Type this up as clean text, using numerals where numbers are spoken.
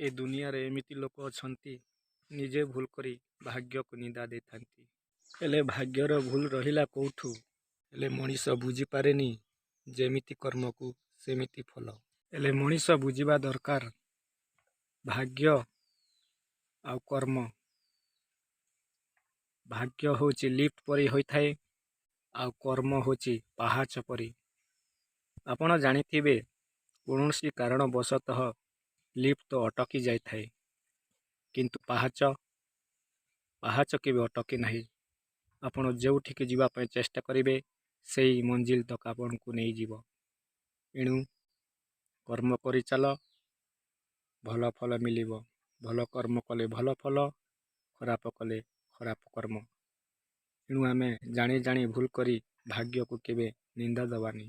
ଏ ଦୁନିଆରେ ଏମିତି ଲୋକ ଅଛନ୍ତି, ନିଜେ ଭୁଲ କରି ଭାଗ୍ୟକୁ ନିନ୍ଦା ଦେଇଥାନ୍ତି। ହେଲେ ଭାଗ୍ୟର ଭୁଲ ରହିଲା କେଉଁଠୁ? ହେଲେ ମଣିଷ ବୁଝିପାରେନି, ଯେମିତି କର୍ମକୁ ସେମିତି ଫଳ। ହେଲେ ମଣିଷ ବୁଝିବା ଦରକାର, ଭାଗ୍ୟ ଆଉ କର୍ମ। ଭାଗ୍ୟ ହେଉଛି ଲିଫ୍ଟ ପରି ହୋଇଥାଏ ଆଉ କର୍ମ ହେଉଛି ପାହାଚ ପରି। ଆପଣ ଜାଣିଥିବେ, କୌଣସି କାରଣବଶତଃ ଲିଫ୍ଟ ତ ଅଟକି ଯାଇଥାଏ, କିନ୍ତୁ ପାହାଚ କେବେ ଅଟକେ ନାହିଁ। ଆପଣ ଯେଉଁଠିକି ଯିବା ପାଇଁ ଚେଷ୍ଟା କରିବେ, ସେଇ ମଞ୍ଜିଲ ତକ ଆପଣଙ୍କୁ ନେଇଯିବ। ଏଣୁ କର୍ମ କରିଚାଲ, ଭଲ ଫଳ ମିଳିବ। ଭଲ କର୍ମ କଲେ ଭଲ ଫଳ, ଖରାପ କଲେ ଖରାପ କର୍ମ। ଏଣୁ ଆମେ ଜାଣି ଜାଣି ଭୁଲ କରି ଭାଗ୍ୟକୁ କେବେ ନିନ୍ଦା ଦେବାନି।